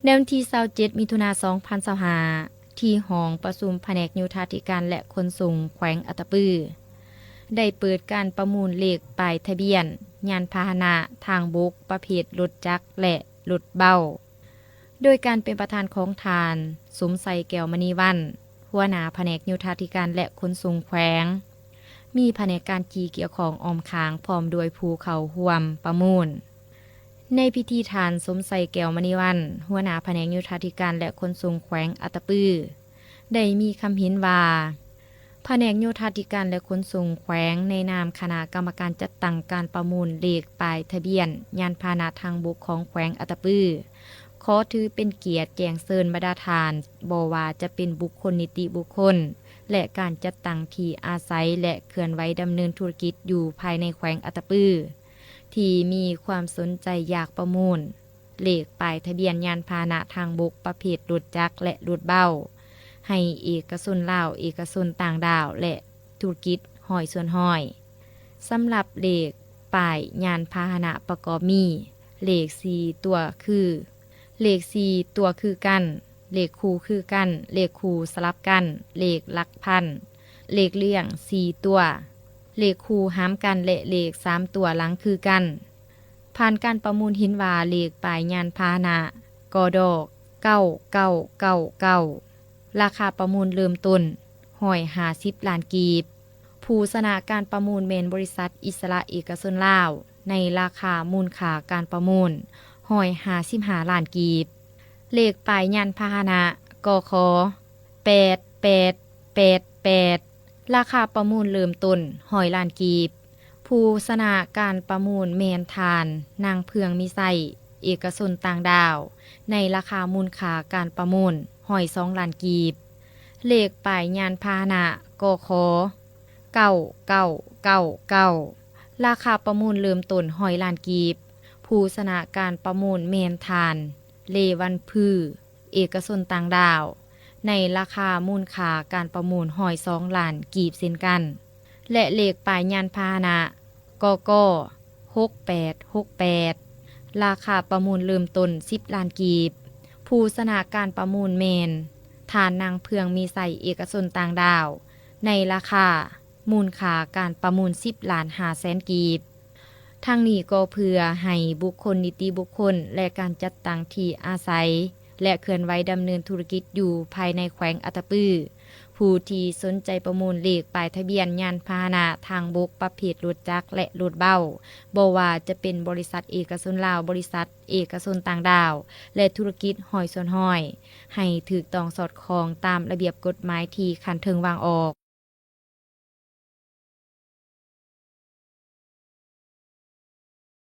ໃນວັນທີຊາວເຈັດ ມິຖຸນາ ສອງພັນຊາວຫ້າ ທີ່ຫ້ອງປະຊຸມພະແນກໂຍທາທິການ ແລະ ຂົນສົ່ງແຂວງອັດຕະປື ໄດ້ເປີດການປະມູນເລກປ້າຍທະບຽນຍານພາຫະນະທາງບົກປະເພດລົດຈັກ ແລະ ລົດເບົາ ໂດຍການເປັນປະທານຂອງທ່ານ ສົມໄຊ ແກ້ວມະນີວັນ ຫົວໜ້າພະແນກໂຍທາທິການ ແລະ ຂົນສົ່ງແຂວງ, ມີພະແນກການທີ່ກ່ຽວຂ້ອງອ້ອມຂ້າງ ພ້ອມດ້ວຍຜູ້ເຂົ້າຮ່ວມປະມູນ. ໃນພິທີ ທ່ານ ສົມໄຊ ແກ້ວມະນີວັນ ຫົວໜ້າພະແນກໂຍທາທິການ ແລະ ຂົນສົ່ງແຂວງອັດຕະປື ໄດ້ມີຄຳເຫັນວ່າ ພະແນກໂຍທາທິການ ແລະ ຂົນສົ່ງແຂວງ ໃນນາມຄະນະກຳມະການຈັດຕັ້ງການປະມູນເລກປ້າຍທະບຽນຍານພາຫະນະທາງບົກຂອງແຂວງອັດຕະປື ຂໍຖືເປັນກຽດແຈ້ງເຊີນບັນດາທ່ານ, ບໍ່ວ່າຈະເປັນບຸກຄົນນິຕິບຸກຄົນ ແລະ ການຈັດຕັ້ງທີ່ອາໄສ ແລະ ເຄື່ອນໄຫວດຳເນີນທຸລະກິດຢູ່ພາຍໃນແຂວງອັດຕະປື ທີ່ມີຄວາມສົນໃຈຢາກປະມູນເລກປ້າຍທະບຽນຍານພາຫະນະທາງບົກປະເພດລົດຈັກ ແລະ ລົດເບົາ ໃຫ້ເອກະຊົນລາວ, ເອກະຊົນຕ່າງດ້າວ ແລະ ທຸລະກິດຮ້ອຍສ່ວນຮ້ອຍ. ສຳລັບເລກປ້າຍຍານພາຫະນະປະກອບມີ ເລກສີ່ຕົວຄື ເລກສີ່ຕົວຄືກັນ, ເລກຄູ່ຄືກັນ, ເລກຄູ່ສະຫຼັບກັນ, ເລກຫຼັກພັນ, ເລກລ້ຽງສີ່ຕົວ, ເລກຄູ່ຫາມກັນ ແລະ ເລກສາມຕົວຫຼັງຄືກັນ. ຜ່ານການປະມູນເຫັນວ່າເລກປ້າຍຍານພາຫະນະ ກດ ເກົ້າເກົ້າເກົ້າເກົ້າ ລາຄາປະມູນເລີ່ມຕົ້ນຮ້ອຍຫ້າສິບລ້ານກີບ. ຜູ້ຊະນະການປະມູນແມ່ນບໍລິສັດອິດສະຫຼະເອກະຊົນລາວ ໃນລາຄາມູນຄ່າການປະມູນຮ້ອຍຫ້າສິບຫ້າລ້ານກີບ. ເລກປ້າຍຍານພາຫະນະ ກຂ ແປດແປດແປດແປດ ລາຄາປະມູນເລີ່ມຕົ້ນຮ້ອຍລ້ານກີບ. ຜູ້ຊະນະການປະມູນແມ່ນທ່ານ ນາງ ເຟືອງມີໄຊ ເອກະຊົນຕ່າງດ້າວ ໃນລາຄາມູນຄ່າການປະມູນຮ້ອຍສອງລ້ານກີບ. ເລກປ້າຍຍານພາຫະນະ ກຂ ເກົ້າເກົ້າເກົ້າເກົ້າ ລາຄາປະມູນເລີ່ມຕົ້ນຮ້ອຍລ້ານກີບ. ຜູ້ຊະນະການປະມູນແມ່ນທ່ານ ເລວັນພື ເອກະຊົນຕ່າງດ້າວ ໃນລາຄາມູນຄ່າການປະມູນຮ້ອຍສອງລ້ານກີບເຊັ່ນກັນ ແລະ ເລກປ້າຍຍານພາຫະນະ ກກ ຫົກແປດຫົກແປດ ລາຄາປະມູນເລີ່ມຕົ້ນສິບລ້ານກີບ. ຜູ້ຊະນະການປະມູນແມ່ນທ່ານ ນາງ ເຟືອງມີໄຊ ເອກະຊົນຕ່າງດ້າວ ໃນລາຄາ ມູນຄ່າການປະມູນສິບລ້ານຫ້າແສນກີບ. ທັງນີ້ກໍເພື່ອໃຫ້ບຸກຄົນ, ນິຕິບຸກຄົນ ແລະ ການຈັດຕັ້ງທີ່ອາໄສ ແລະ ເຄື່ອນໄຫວດຳເນີນທຸລະກິດຢູ່ພາຍໃນແຂວງອັດຕະປື ຜູ້ທີ່ສົນໃຈປະມູນເລກປ້າຍທະບຽນຍານພາຫະນະທາງບົກປະເພດລົດຈັກ ແລະ ລົດເບົາ, ບໍ່ວ່າຈະເປັນບໍລິສັດເອກະຊົນລາວ, ບໍລິສັດເອກະຊົນຕ່າງດ້າວ ແລະ ທຸລະກິດຮ້ອຍສ່ວນຮ້ອຍ ໃຫ້ຖືກຕ້ອງສອດຄ່ອງຕາມລະບຽບກົດໝາຍທີ່ຂັ້ນເທິງວາງອອກ.